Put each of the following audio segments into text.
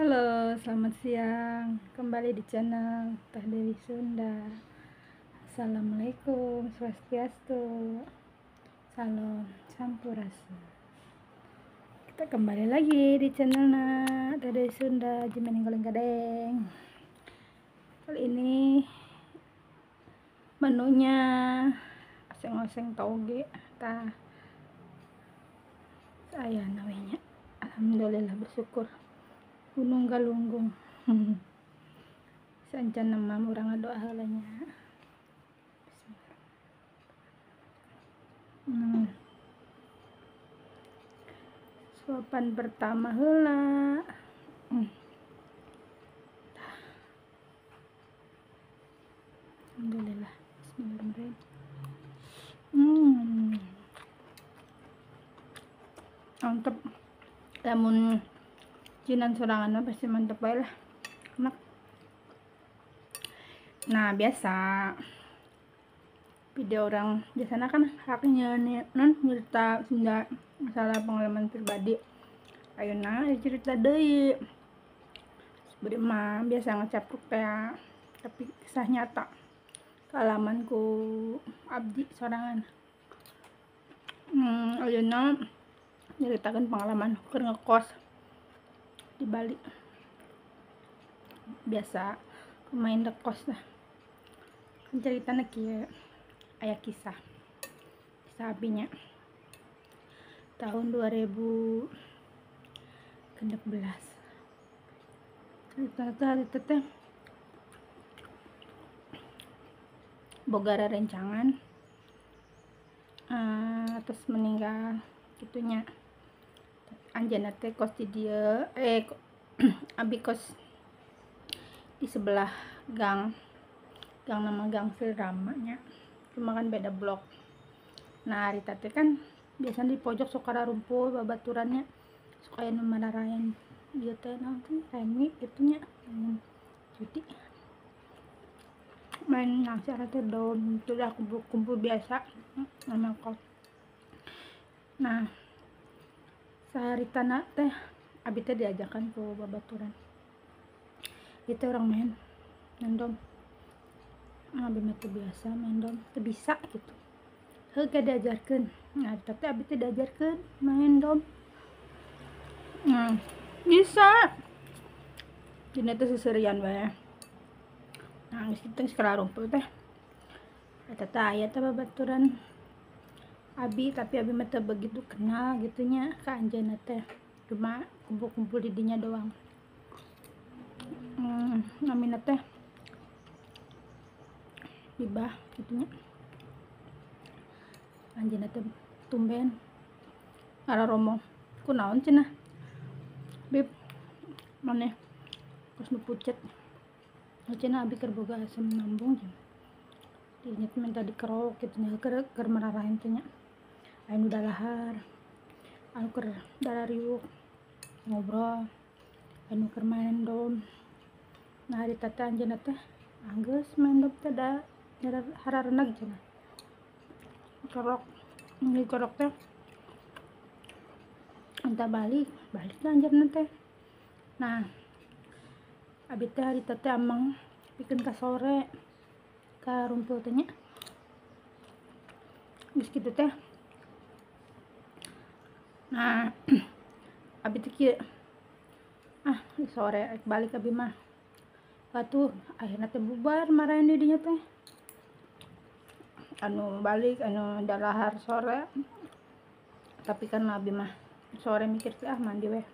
Halo, selamat siang. Kembali di channel Teh Dewi Sunda. Assalamualaikum, swastiastu, salam sampurasun. Kita kembali lagi di channel Teh Dewi Sunda, Jimen Goleng Gadeng. Kali ini menunya oseng-oseng toge tah. Saya namanya. Alhamdulillah bersyukur. Gunung Galunggung. Sancan nama urang doa heula nya. Suapan pertama heula. Alhamdulillah. Bismillahirrahmanirrahim. Mantep. Lamun jinan sorangan mah pasti mantep bae lah. Enak. Nah, biasa video orang biasanya kan haknya non cerita Sunda masalah pengalaman pribadi. Ayeuna cerita deui. Sebenarnya mah biasa ngecapruk teh, tapi kisah nyata pengalamanku abdi sorangan. Ayeuna nyeritakeun pengalaman keur ngekos di Bali. Biasa main kos lah. Kan ceritana kieu, aya kisah. Kisah abinya. Tahun 2016. Cerita teh teh boga rencangan terus meninggal gitunya. Anjeunna teh kos di dieu, abi kos di sebelah gang, gang nama Gang Sri nya, cuma kan beda blok. Nah, harita teh kan biasanya di pojok suka rumpul babaturannya, suka aya nu mararayan ieu teh naon teh remi kitu nya, judi main nangsar teh dom itu dah kumpul-kumpul biasa nama kos. Nah, sehari tanah teh abi teh diajakan ke babaturan itu orang main dom. Abi mah teu biasa main dom, teu bisa gitu, heuh diajarkeun. Nah, tapi abi teh diajarkeun main dom. Nah, bisa dina teh seserian bae. Nah, geus kitu geus rumpul teh eta teh aya teh babaturan abi, tapi abi mah teu begitu kenal gitunya ka anjeunna teh, cuma kumpul-kumpul di dinya doang. Namina teh Bibah gitunya. Anjeunna teh tumben ngararomong, kunaon cenah Bib, maneh kos nu pucet cenah, abi keur boga asam lambung cenah. Dinya teh minta dikerok kitu nya, keur mararahen teh nya. Aya nu dalahar, anu keur darariuk ngobrol, anu keur main dom. Nah, harita teh anjeunna teh anggeus main dom teh da harareneg cenah. Kerok, dikerok teh entah balik, balik lah anjeunna teh. Nah, abi teh harita teh amang pikeun ka sore ka rumpul teh nya. Geus kitu teh. Nah, abi teh kieu, sore balik abi mah. Batu akhirna teh bubar marahin di dinya teh. Anu balik anu dalahar sore. Tapi kan abi mah sore mikir teh mandi weh.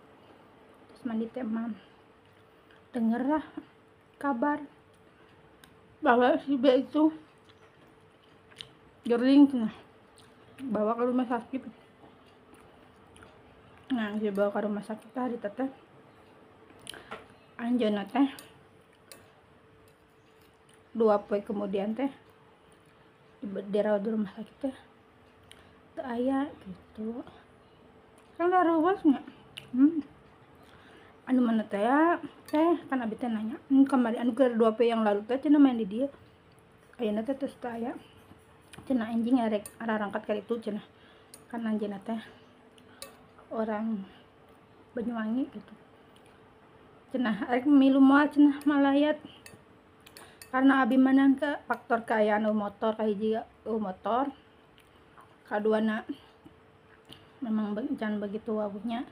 Terus mandi teh mah denger lah kabar bahwa si B itu gering cenah, bawa ke rumah sakit. Nah, dibawa ke rumah sakit tadi teh anjeunna teh 2 poe kemudian teh dirawat di rumah sakit teh teu aya gitu. Kan ruas nya. Anu mana teh ya teh kan abi teh nanya, kamari anu keur 2 poe yang lalu teh cenah main di dieu, ayeuna teh terus teu aya cenah, anjing arek arangkat ka ditu cenah. Kan anjeunna teh orang Banyuwangi gitu. Cenah arek milu moal cenah malayat. Karena abi manang ke faktor kaayaan motor kahiji motor. Kaduana memang jangan begitu wawuhnya.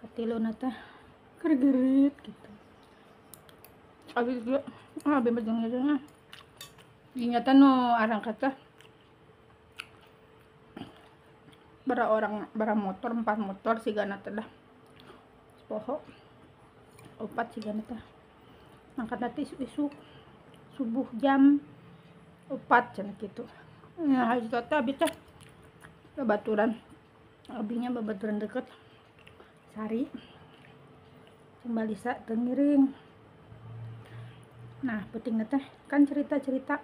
Katiluna teh kergerit gitu. Abi juga abi mah jeung ingatan nu arang kata bara orang bara motor 4 motor sigana teh dah poho 4 sigana teh mangkat teh isuk-isuk subuh jam 4 cenah kitu. Nah harus teh abi teh babaturan abinya babaturan deket Sari jeung Balisa teu ngiring. Nah pentingna teh kan cerita-cerita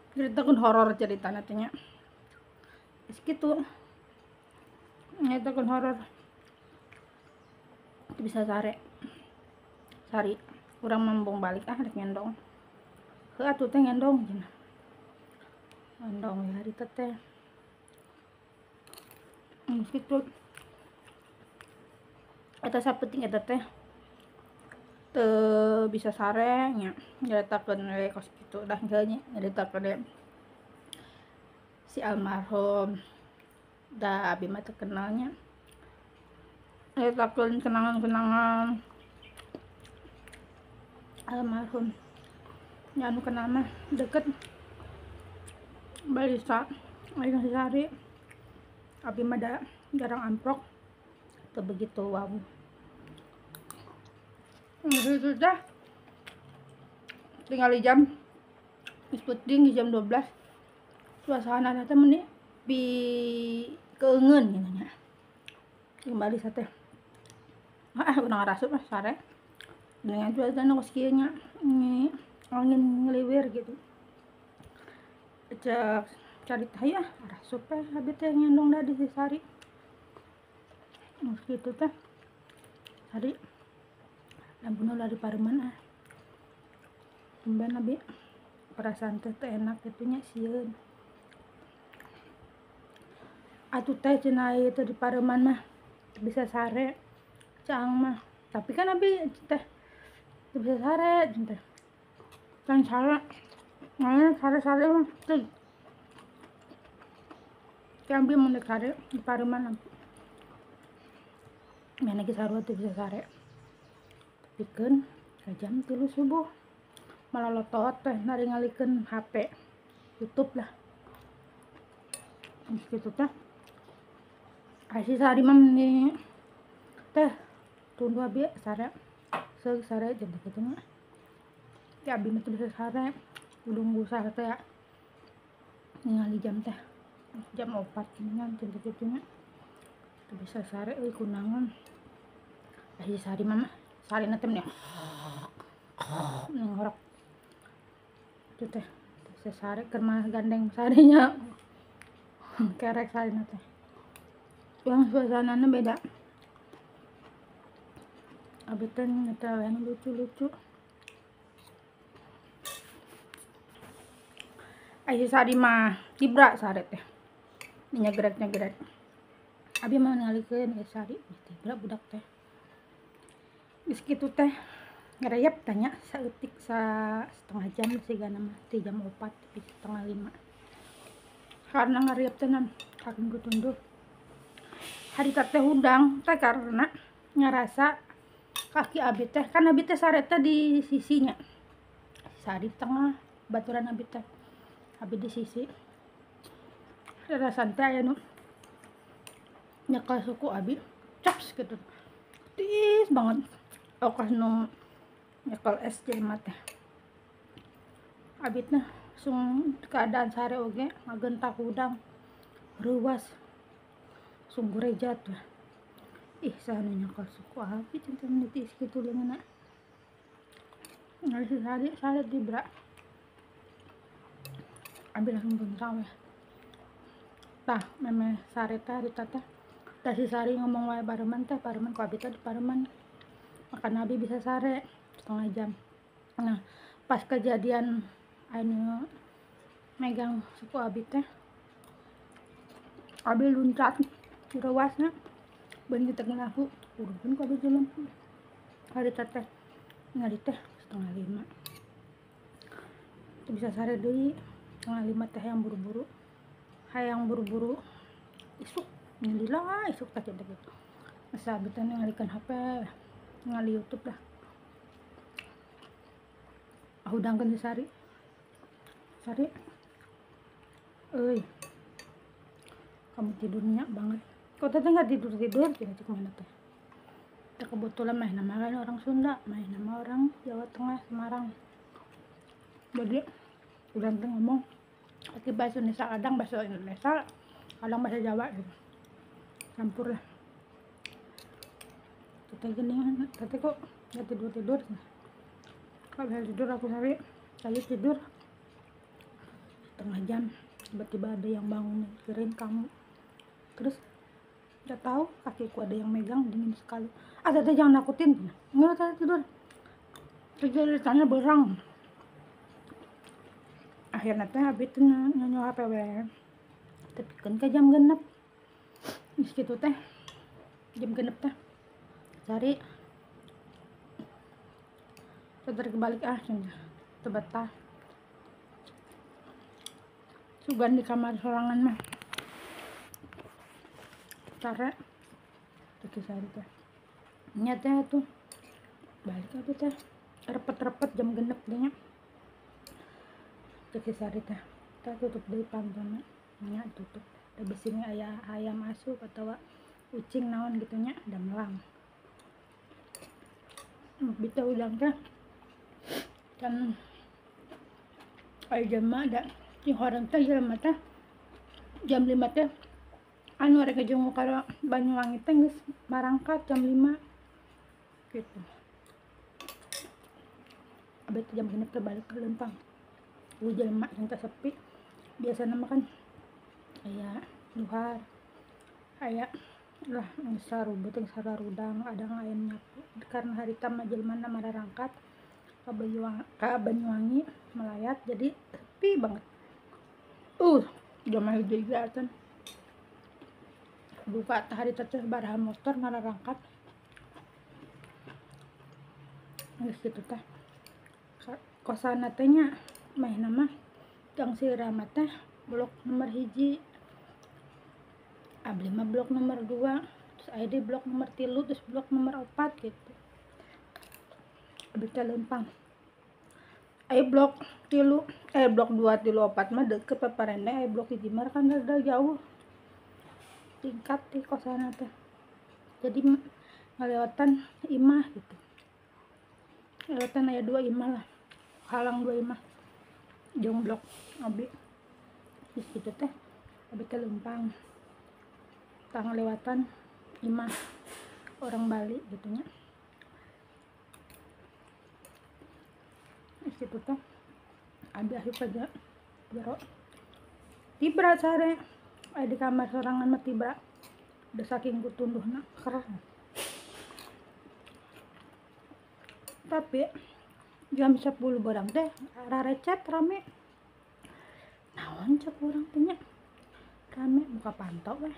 cerita kun horor cerita nantinya segitu itu kun horor itu bisa sare sari kurang mambung balik ah rek ngendong heuh atuh teh ngendong cenah ngendong ya hari teh gitu eta sapenting eta teh teu bisa sare nya nyaritakeun we kos kitu dah heuh nya nyaritakeun we si almarhum da abi mah terkenalnya nyaritakeun kenangan-kenangan almarhum nya anu kenal mah deket Balisa aing si Sari abi mah da jarang amprok teu begitu wawuh. Sudah tinggal di jam penting di jam 12 suasana teh meni pi keungeun gitu nya kembali sate ah urang ngarasup mah sare dengan cuacana kos kieu nya angin ngeliwir gitu cek cari teh ya rasup teh abi teh ngendong da di si Sari gitu teh Sari lampuna ulah di pareman ah tumben abi perasaan teh teh enak kitu nya sieun atuh teh cenah ieu teh di pareman mah bisa sare caang mah tapi kan abi teh teu bisa sare teh kan sare nah sare-sare mah teh abi mun sare di pareman mana ge sarua teu bisa sare pikeun ka jam 3 subuh malolotot teh naringalikeun HP YouTube lah geus kitu teh si Sari mah meni teh tunduh abi sare seug sare jeung kitu nya teh abi mah teu bisa sare kudu ngusah teh ningali jam teh jam 4 nya jeung kitu nya teu bisa sare euy kunaon si Sari mah Sari na teh meni ngorok itu teh sesare keur mah gandeng sarinya kerek sarina teh yang suasanana beda abi teh nyetel yang lucu-lucu ai Sari mah kibra sare teh nyegrek-nyegrek abi mah ningalikeun Sari tibra budak teh geus kitu teh ngereyep tanya saeutik sa setengah jam sigana mah ti jam 4 tapi setengah 5 karena ngereyep teh nan kaki tunduh hari teh hudang teh karena ngerasa kaki abi teh kan abi teh sare teh di sisinya sari tengah baturan abi teh abi di sisi rasa teh aya nu nyekel suku abi caps gitu tis banget okas nu nyekel es jelema teh abi teh langsung keadaan sare oge ngagentak hudang reuwas sungguh rejat lah ih saha nu nyekel suku abi cinta meni tiis kitu leungeunna ngali sare sare dibra abi langsung buntang weh tah memeh sare teh harita teh tah si Sari ngomong wae bareman teh bareman ku abi teh di pareman makan abi bisa sare setengah jam. Nah pas kejadian anu megang suku abi teh abi luncat rewasna beun teu aku urungkeun ku abi jalan Hari teh ngali teh 4:30. Itu bisa sare deui 4:30 teh yang buru-buru. Hayang buru-buru isuk nyalila isuk teh gitu. Masa abi teh ngalikeun HP, ngali YouTube lah. Hudangkeun si Sari. Sari. Euy. Kamu tidur nyenyak banget. Kok teteh nggak tidur-tidur? Cina cek mana teh? Kita kebetulan main nama kan orang Sunda, main nama orang Jawa Tengah, Semarang. Jadi udah teh ngomong pakai bahasa Indonesia, kadang bahasa Indonesia, kadang bahasa Jawa gitu. Campur lah. Teteh gini, teteh kok nggak tidur-tidur? Kalau bisa tidur aku sehari, tadi tidur setengah jam, tiba-tiba ada yang bangunin, kirain kamu. Terus nggak tahu kakiku ada yang megang, dingin sekali. Ah teteh jangan nakutin, nggak teteh tidur. Tidur di berang. Akhirnya teh habis itu nyanyi HP we. Tapi kan ke jam 6. Geus kitu teh. Jam 6 teh. Cari terus kebalik ah cenah. Teu betah. Sugan di kamar sorangan mah. Cara teh sari teh. Nya teh tuh. Balik atuh teh. Repet-repet jam 6 teh nya. Teh sari teh. Teh tutup deui pantona. Nya tutup. Da bisi aya ayam asup atawa ucing naon gitu nya, da melang. Bita udang teh kan aya jelema da cihoreng teh jelema teh jam 5 teh anu rek jenguk ka Banyuwangi teh geus marangkat jam 5 gitu. Abis jam 6 teh balik ke Lempang. Jelema teh sepi. Biasana mah kan aya duhar, aya lah sarubut yang sararudang, ada ayam nyapu. Karena hari tama jelema mararangkat ke Banyuwangi melayat, jadi sepi banget. Jam hiji atan. Buka hari teh baraha motor mararangkat. Geus kitu teh. Kosana teh nya meh nama Kang si Rama teh blok nomor 1. Abdi mah blok nomor 2, terus aya di blok nomor 3, terus blok nomor 4 gitu. Abdi teh leumpang. Aya blok 3, blok 2, 3, 4 mah deket paparende, aya blok 1 mah kan rada jauh. Tingkat di kosana teh. Jadi ngalewatan imah gitu. Lewatan aya 2 imah lah. Halang 2 imah. Jeung blok abdi. Terus gitu teh abdi teh leumpang. Tang lewatan imah orang Bali gitu nya. Terus gitu teh abdi asup aja jero. Tibra sare aya di kamar sorangan mah tibra. Udah saking kutunduhna kerah. Tapi jam 10 barang teh rarecet rame. Naon cek urang teh nya. Rame buka panto weh.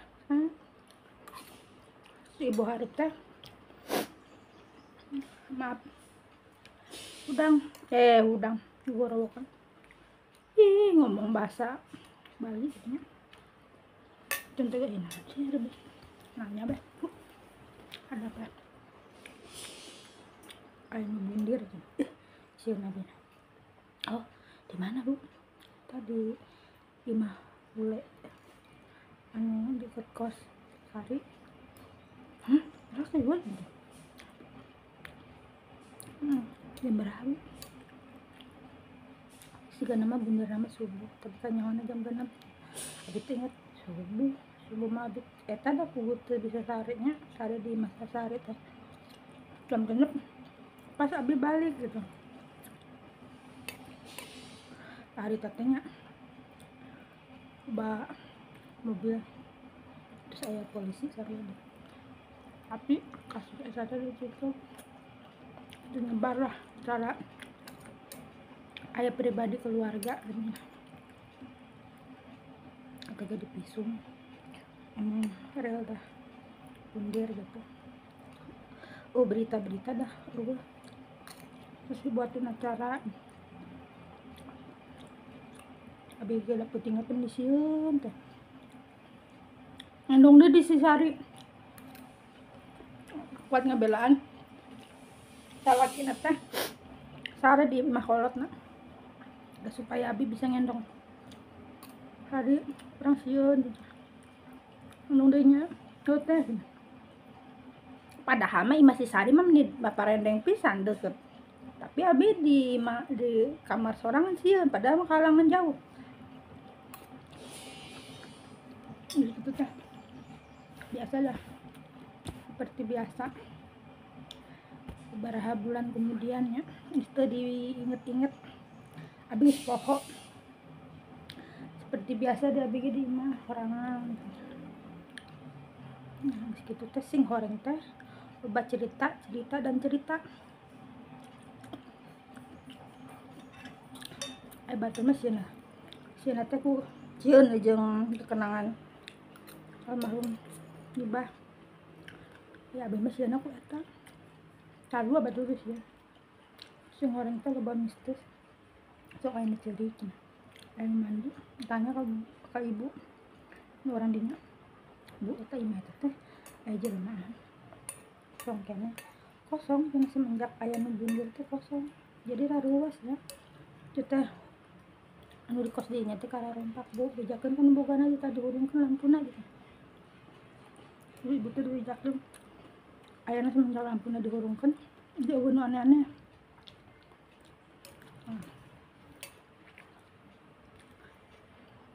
Si ibu harip teh maaf. Udang, udang gorowokan. Ih, ngomong bahasa Bali gitu nya. Contoh ini sih ribet. Nanya beh. Ada apa? Ayo bundir gitu. Si Nabi. Oh, di mana, Bu? Tadi imah bule anu deket kos Sari. Hah? Terus gue gitu. Jam berapa? Siga nama bundir nama subuh, tapi kan nyawana jam 6. Abi teh inget subuh, subuh mah abi eta da kudu teu bisa sarenya, sare di masa sare teh. Jam 6 pas abi balik gitu. Hari tetehnya ba mobil terus aya polisi sare. Tapi kasus eta teh ditutup. Nyebar lah cara ayah pribadi keluarga gitu. Agak dipisung emang real dah bundir gitu. Oh berita-berita dah terus dibuatin acara abi gila puting apa di sieun teh ngendong deui di sisari kuat ngabelaan salakina teh sare di imah kolotna supaya abi bisa ngendong hari urang sieun ngendong deui nya teh padahal mah imah si Sari mah meni bapak rendeng pisan deket tapi abi di kamar sorangan sieun padahal mah kalangan jauh gitu teh biasalah seperti biasa beberapa bulan kemudian ya itu diinget-inget abi pokok seperti biasa di abi di imah sorangan. Nah, gitu teh sing horeng teh loba cerita, cerita dan cerita. Batur mah sieuna. Sieuna teh ku cieun jeung kenangan almarhum Ibah. Ya abi mah sieuna ku eta. Sarua batur geus ya. Sing horeng teh loba mistis. Sok aya nu ceurik cenah. Aya mandi, tanya ka ibu. Nu orang dinya. Bu eta imah eta teh aya jelema kosong keneh kosong cenah semenjak aya nu bundur teh kosong jadi raruas ya itu teh anu di kos dinya teh kararompak bu bejakeun kan bogana teh dihurungkeun lampuna gitu ibu teh dibejakeun ayana semenjak lampuna dihurungkeun jadi eueuh nu aneh-aneh.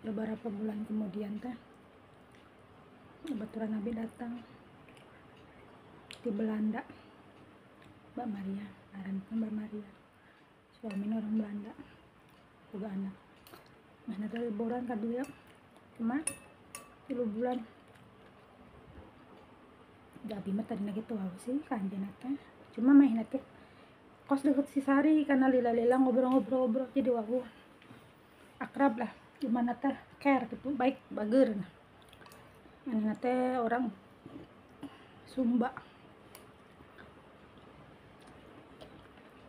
Beberapa bulan kemudian teh baturan Nabi datang di Belanda, Mbak Maria, ngaranna Mbak Maria, suaminya orang Belanda, boga anak. Mana teh liburan ka dieu, cuma 3 bulan. Da abi mah tadina kitu wae sih ka anjeunna teh. Cuma manehna teh kos deket si Sari karena lila-lila ngobrol-ngobrol jadi wawuh akrab lah. Gimana teh care gitu, baik bager. Manehna teh orang Sumba.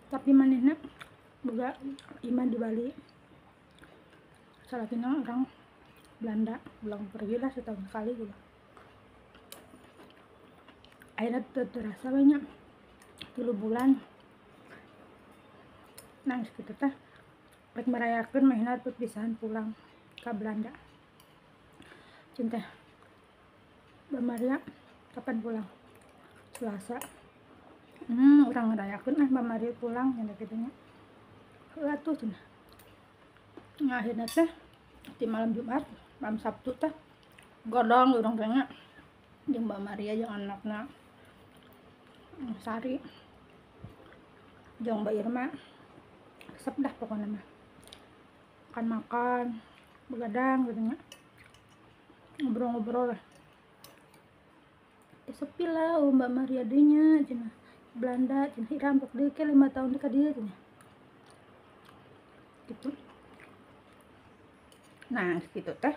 Tapi manehna boga iman di Bali. Salakina orang Belanda, pulang pergi lah setahun sekali juga. Akhirnya terasa banyak 3 bulan. Nah, gitu teh rek merayakeun manehna perpisahan pulang ke Belanda. Cinta Mbak Maria kapan pulang? Selasa. Urang ngerayakeun ah Mbak Maria pulang cenah kitu nya. Heuh atuh cenah. Nah, akhirnya teh di malam Jumat, malam Sabtu teh godong urang teh nya jeung Mbak Maria jeung anakna Sari jeung Mbak Irma. Resep dah pokoknya mah. Makan-makan, begadang gitu nya. Ngobrol-ngobrol lah. Sepi lah oh Mbak Maria dinya cenah Belanda cenah rampok deui ke 5 tahun deui ka dieu cenah gitu. Nah gitu teh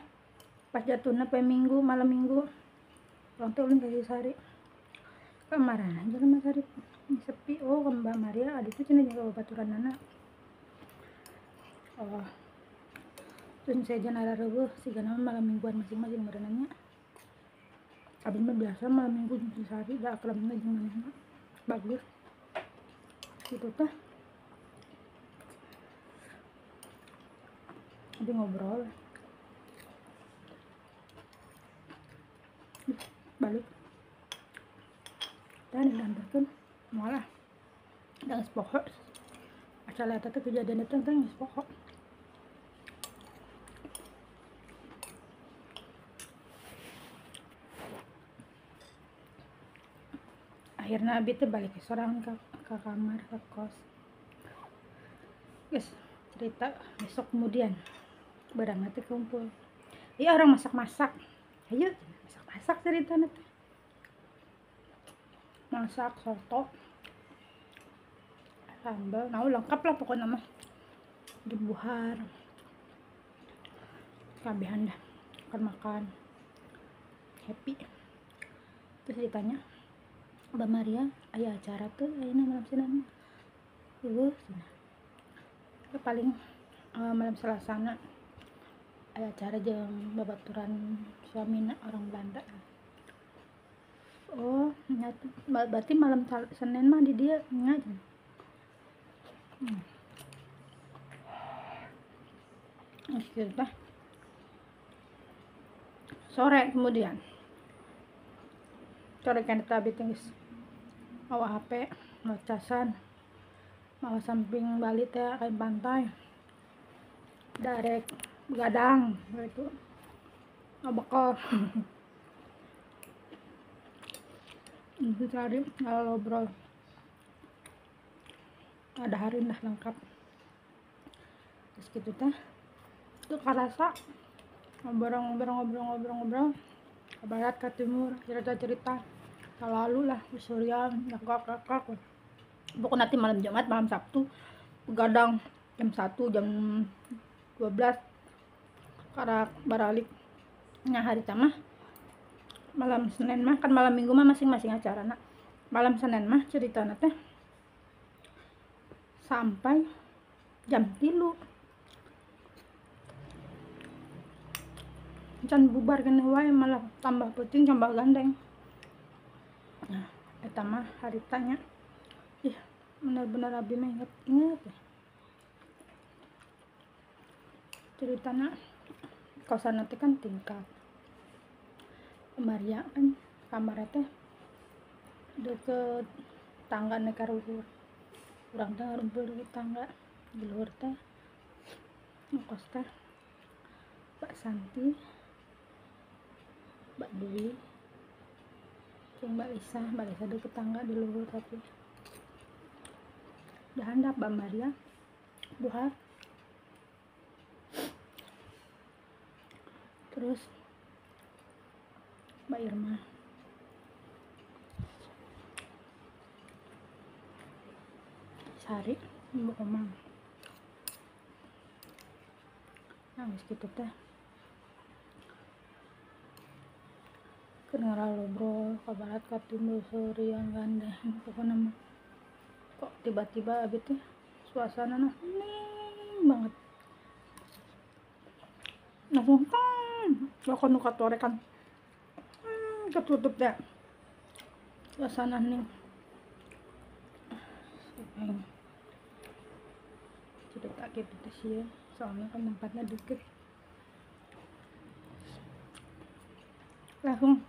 pas jatuhna poe Minggu malam Minggu urang teh ulin ka si Sari kemarin aja Mbak Sari sepi oh ke Mbak Maria adi teh cenah jeung babaturanana oh terus sejen arareuweuh sigana malam mingguan masing-masing meureunna. Abi mah biasa malam minggu jeung Sari da akrabna jeung manehna bagus gitu teh. Abi ngobrol balik dan diantarkeun moal ah da geus poho asal eta teh kejadian eta teh geus poho. Akhirnya abi teh balik ke sorangan ke kamar ke kos. Guys, cerita besok kemudian barang nanti kumpul. Iya orang masak-masak. Ayo masak-masak cerita nanti. Masak soto, sambal, nah lengkap lah pokoknya mah. Dibuhar. Kabehan dah. Makan-makan. Happy. Terus ditanya, Mbak Maria aya acara tuh ayeuna malam Senin eueuh cenah. Paling malam Selasana aya acara jeung babaturan suamina orang Belanda. Oh, berarti malam Senin mah di dia nya. Teh sore kemudian sore kan tabi geus mawa HP mawa casan mawa samping Bali teh kain pantai darek begadang gitu ngabekal itu cari kalau ngobrol ada hari lah lengkap terus gitu teh itu karasa ngobrol-ngobrol ke barat ke timur cerita-cerita selalu lah surian kakak-kakak pokoknya nanti malam Jumat malam Sabtu begadang jam 1 jam 12 karak baralik nah hari tamah malam Senin mah kan malam Minggu mah masing-masing acara nak malam Senin mah cerita teh sampai jam 3 can bubar kene wae malah tambah peuting tambah gandeng. Nah eta mah haritanya ih benar-benar abi mah inget-inget ya. Ceritana kosan teh kan tingkat Maria kan kamar teh deket tangga naik ka luhur urang teh ngarumpul di tangga di luhur teh ngekos teh Mbak Santi, Mbak Dwi, jeung Mbak Lisa. Mbak Lisa deket tangga di luhur tapi dihandap Mbak Maria buhar. Terus Mbak Irma Sari Ibu Komang. Nah geus kitu teh keur ngobrol ka barat ka timur surian gandeng pokona mah kok tiba-tiba abi teh suasana hening banget langsung kan lakon nu katorekan ketutup deh suasana hening. Cerita gitu teh sih soalnya kan tempatnya deket langsung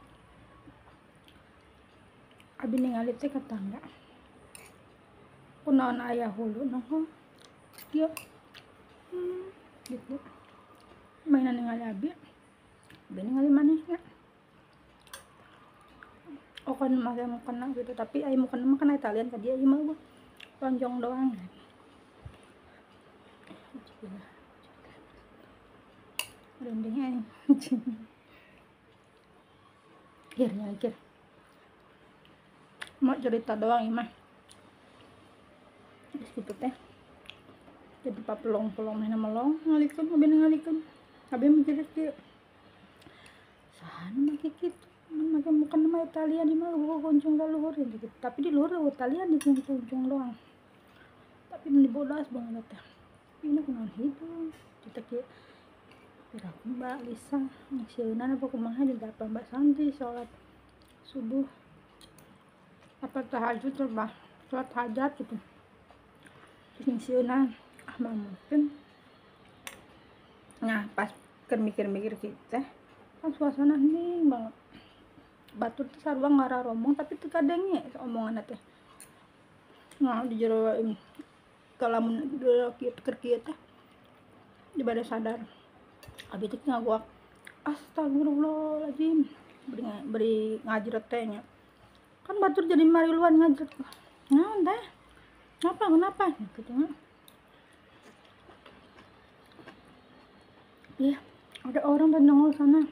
abi ningali teh ka tangga kunaon aya hulu noh kieu gitu mainan ningali abi abi ningali manehna oh kan make mukena gitu tapi aya mukena mah kan Italian ka dia ieu mah lonjong doang. Merindingnya akhirnya akhir mau cerita doang ini mah terus gitu teh jadi papelong-pelong mana melong ngalikeun abi ngalikeun abi mikir kieu saha nu make kitu mun make mukena mah Italian ieu mah kuncung ka luhur gitu tapi di luhur Italian di kuncung doang tapi dibodas banget teh ini kunaon hidung kita kieu piraku Mbak Lisa ngisieunan apa kumaha di depan Mbak Santi sholat subuh apa tahajud coba sholat hajat gitu terus ngisieunan ah mah mungkin nah pas keur mikir-mikir kita kan suasana hening banget batur teh sarua ngararomong tapi teu kadenge omonganna teh nah di jero kalamun kieu keur kieu teh di bade sadar abi teh ngaguak astagfirullahaladzim beri ngajret teh nya kan batur jadi mariluan ngajret naon teh kenapa gitu nya iya ada orang tadi nongol sana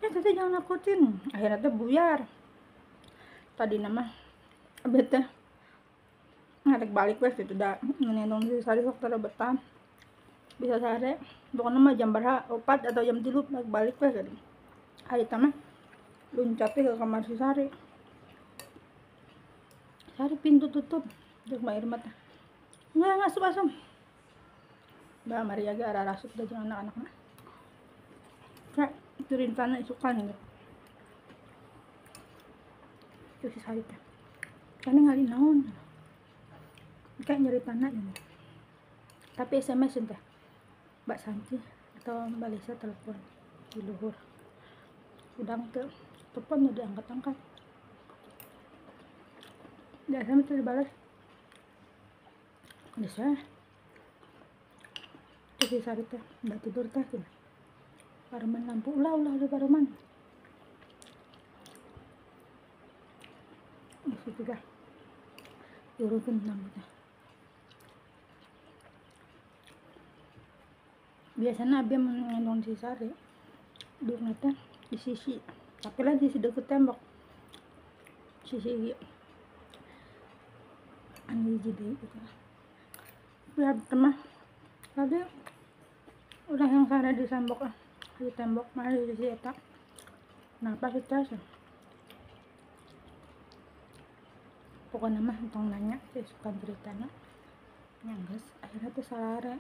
ya teteh jangan nakutin akhirnya teh buyar tadi nama abi teh ngarek balik weh gitu dah ngenendong si sari sok tara betah bisa sare pokoknya mah jam berapa 4 atau jam 3 balik weh gitu hari mah loncat ke kamar si Sari Cari pintu tutup jeung Mbak Irma teh. Nggak asup-asup. Mbak Maria ge ararasup da jeung anak-anakna. Kayak ceritana isukan gitu. Terus si Sari teh. Kan ngali naon. Kayak nyeritana gitu. Tapi SMS teh. Mbak Santi atau Mbak Lisa telepon di luhur. Udang teh telepon udah diangkat-angkat. Di SMS tuh dibalas. Bisa. Terus si Sari teh udah tidur teh gitu. Paruman lampu ulah udah paruman. Itu juga diurutin rambutnya. Biasanya abi mengandung si Sari duduknya teh di sisi, tapi lah di sisi deket tembok, sisi anu hiji deui gitu. Ya mah tadi udah yang sana di tembok lah, di tembok mah di sisi eta. Nah pas itu pokoknya mah tong nanya saya suka ceritanya nyangges akhirnya tuh sare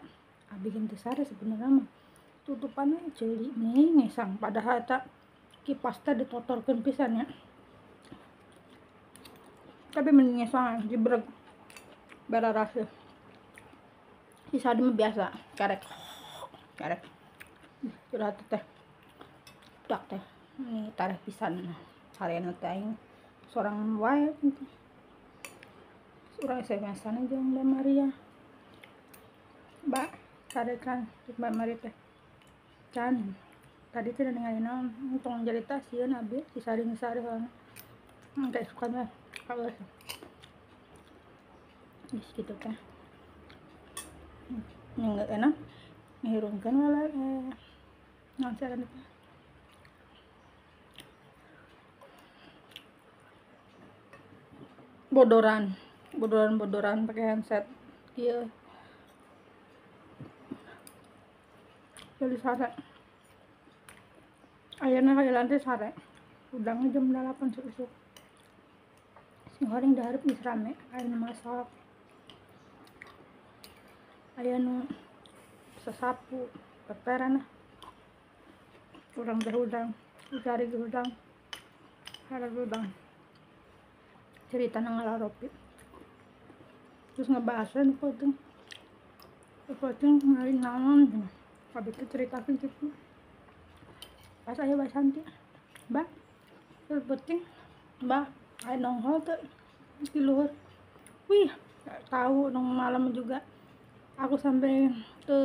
abi teu sare sebenarnya mah tutupannya ceuli nih ngesang padahal eta kipas teh ditotorkeun pisan ya, tapi mending ngesang jibreg bararaseuh. Si Sadi mah biasa karek karek curhat teh dak teh ini tareh pisan sarena teh aing sorang wae gitu. Urang SMS-an aja Mbak Maria. Mbak, sarekan Mbak Maria teh. Can, tadi teh ningali naon, tong cerita sieun abi si Sari sari soalnya. Kayak suka mah kalau geus kitu teh. Nya enak ngihirungkeun wala naon saran teh. Bodoran. Bodoran pakai handset kieu. Jadi sare. Ayeuna ka jalan teh sare. Udangnya jam 8 isuk. Sing goreng dahareup geus rame, aya nu masak. Aya nu sasapu, peperan lah. Urang teh udang, cari udang. Harap udang. Cerita nang ngalaropi. Terus ngebahasan potong potong ngali naon habis itu ceritakan gitu pas ayo Mbak Santi Mbak terus penting Mbak ayo nongol tuh di luhur wih gak tahu nong malam juga aku sampai ke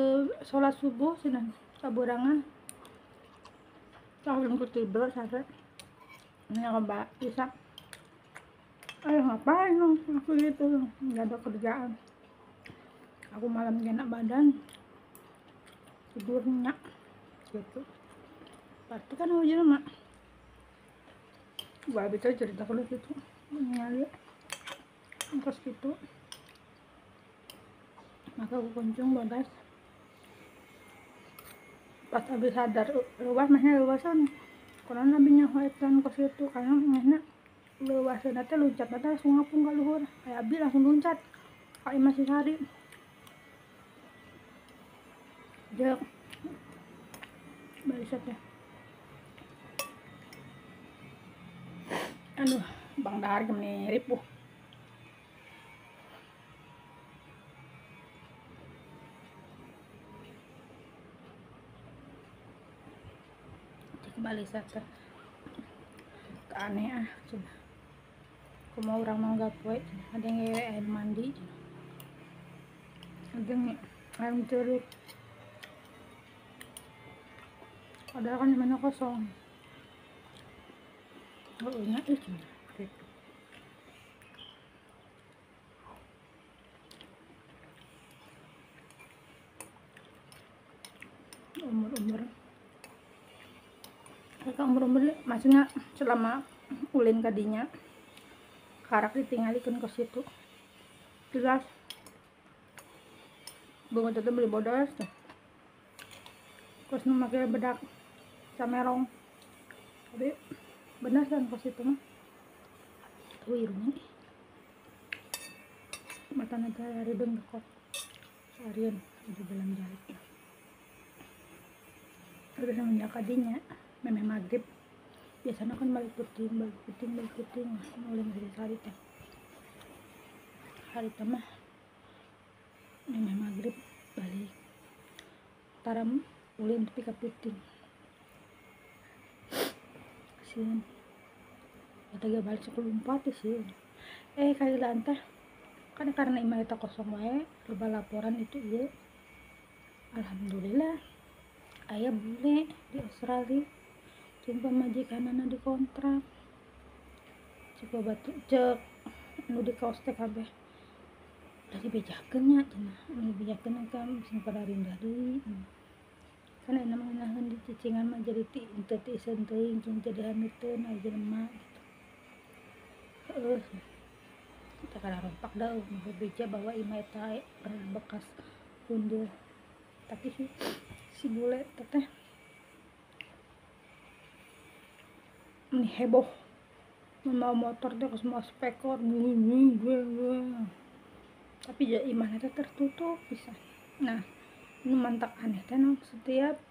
sholat subuh sih kaburangan belum ketidur sampai ini Mbak bisa ayo ngapain dong aku gitu nggak ada kerjaan aku malam enak badan tidurnya gitu pasti kan hujan mak gua bisa cerita kalau gitu nyali terus gitu maka aku kunjung bodas pas habis sadar luas masnya luasan karena nabinya huetan ke situ karena masnya luasna teh loncat teh langsung ngapung ka luhur kayak abi langsung loncat kayak masih sari jeung barisan teh aduh bang dahar gini ripuh cek barisan teh aneh ah coba aku mau orang mau gapoe ada yang ngewe air mandi ada yang air jeruk padahal kan dimana kosong oh nya ih gitu. Umur-umur umur-umur maksudnya selama ulin kadinya karak ditinggalikeun ke situ jelas bunga tetep beli bodos tuh terus nu make bedak samerong tapi benar kan ke situ mah tuh irungnya. Matana teh rideung kok seharian di dalam jahit. Terus semenjak kadinya memeh maghrib biasanya kan balik puting balik puting balik puting mulai masih sehari teh hari teh mah memeh maghrib balik taram ulin tepi ka puting sieun eta ge balik 10.04 sieun kailan teh kan karena imah eta kosong wae loba laporan itu ieu alhamdulillah aya bule di Australia jeung pamajikanana dikontrak cek batu cek nu di kaos teh kabeh udah dibejakeun nya cenah nu dibejakeun kan sing pada rindah deui kan aya mah ngeunaheun di cicingan mah jadi ti teu tiiseun teuing jeung jadi hanuteun aya jelema gitu heueuh kita kada rompak dah bebeja bahwa imah eta bekas kundur tapi si bule teteh ini heboh mau motor teh semua spekor tapi ya imahna teh tertutup pisan. Nah nu mantak aneh teh setiap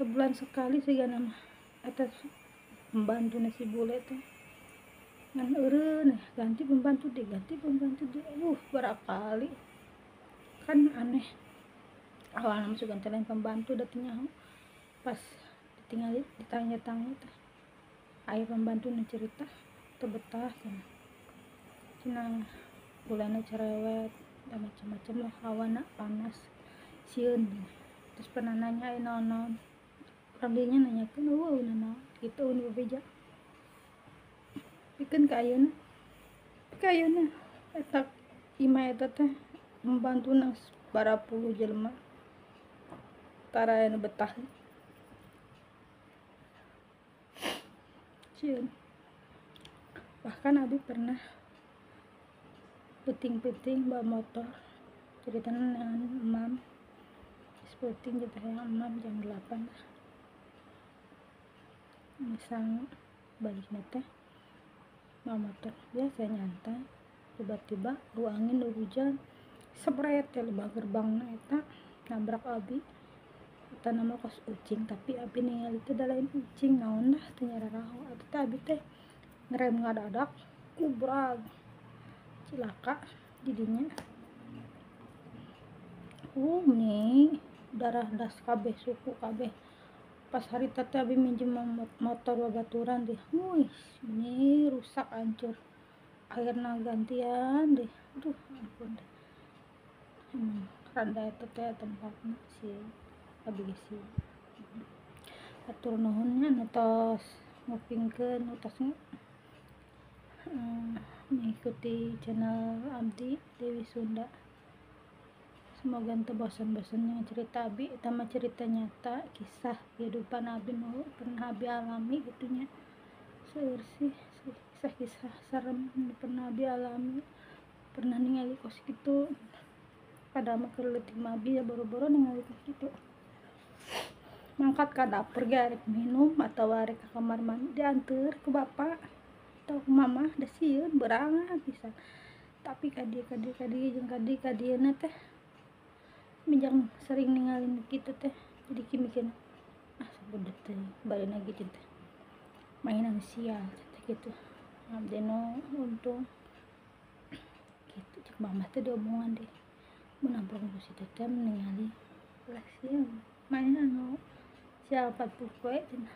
sebulan sekali sigana mah eta pembantuna si bule teh ngan eureun ganti pembantu deh barakali kan aneh awalna mah sugan teh lain pembantu da teu nyaho pas ditinggal ditanya-tanya teh aya pembantu nu cerita teu betah cenah cenah bulana cerewet dan macam-macam lah hawana panas sieun terus pernah nanya aya naon-naon urang dieu nya nanyakeun eueuh naon kitu nu bebeja pikeun ka ayeuna eta imah eta teh pembantuna barapuluh jelema tara anu betah sieun. Bahkan abi pernah puting-puting bawa motor ceritanya dengan emam puting gitu ya emam jam 8 lah misal baliknya teh bawa motor biasa nyantai tiba-tiba lu angin lu hujan sepret ya lebah gerbangna eta nabrak abi eta nama kos ucing tapi abi ningali teh da lain ucing naon lah teu nyararaho atuh teh abi teh ngerem ngadadak kubrag cilaka didinya nih darah das kabeh suku kabeh pas hari teh abi minjem motor babaturan deh wih ini rusak hancur akhirnya gantian deh aduh ampun deh randa eta teh tempatna si abi geus sieun atur nuhun nya nu tos ngupingkeun nu tos mengikuti channel Abdi Dewi Sunda. Semoga ente bosan-bosannya cerita abi eta mah cerita nyata kisah kehidupan abi nu pernah abi alami gitunya seueur sih kisah-kisah serem nu pernah abi alami pernah ningali kos kitu padahal mah keur leutik mah abi ya boro-boro ningali kos kitu mangkat ka dapur ge arek minum atawa arek ka kamar mandi dianteur ku bapak atau ku mama da sieun berangan pisan tapi ka dieu ka dieu ka dieu jeung ka dieu ka dieuna teh minjang sering ningalin kitu teh jadi ki mikirna ah sabodo teh barina gitu teh mainan sial teh kitu abdi nu untung kitu cek mama teh diomongan deh mun amplop ku si teteh ningali ulah sieun mainan nu sial 40 poe cenah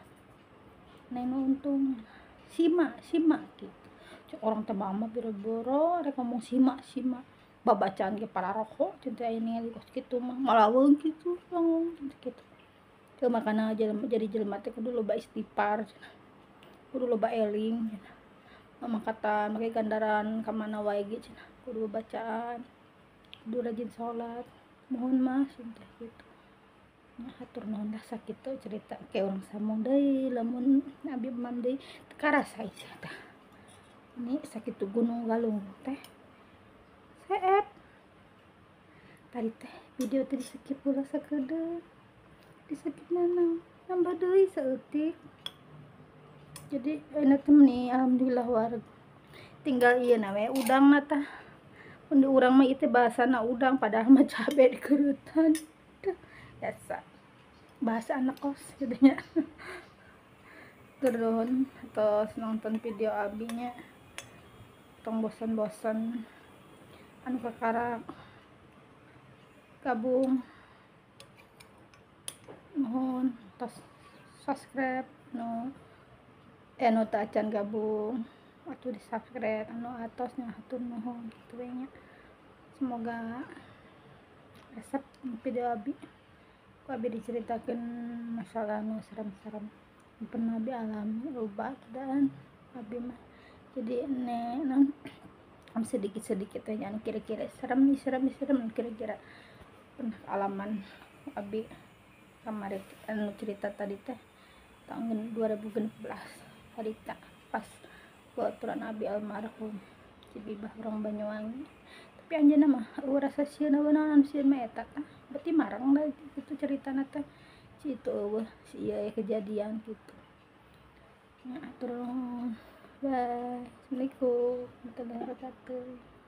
neng nu untung sima sima gitu cek orang teh mama boro-boro rek ngomong sima sima babacaan ge pararoko cenah aya ningali kos kitu mah malaweung kitu ngomong kitu teu makana jadi jelema teh kudu loba istighfar cenah kudu loba eling cenah mamangkatan make gandaran ka mana wae ge cenah kudu bacaan kudu rajin salat mohon mah cenah kitu nya hatur nuhun lah sakitu cerita ke urang sambung deui lamun abi mam deui teu karasa ieu tah ini sakitu gunung galung teh seep tadi teh video teh di skip heula sakedeung di skip nanaon nambah deui saeutik jadi enak teh nih alhamdulillah wareg Tinggal ieu na we udangna tah. Mun di urang mah ieu teh bahasana udang, padahal mah cabe dikerutan. Biasa bahasa anak kos gitu nya. Turun terus nonton video abinya, tong bosan-bosan. Anu kakarak gabung, nuhun. Tos subscribe nu nu teu acan gabung atuh di subscribe, anu atos nya hatur nuhun kitu we nya. Semoga resep video abi, ku abi diceritakeun masalah nu serem-serem pernah abi alami. Loba dan abi mah jadi ne naon sedikit-sedikit teh anu kira-kira serem nih, serem nih, serem kira-kira pernah alaman abi kamari. Anu cerita tadi teh tahun 2016 harita pas baturan abi almarhum si Bibah orang Banyuwangi. Tapi anjeunna mah eueuh rasa sieun, naon sieun mah eta tah, berarti marang lah itu ceritana teh, si itu eueuh si ieu kejadian gitu ya. Atur nuhun, bye. Assalamualaikum warahmatullahi wabarakatuh.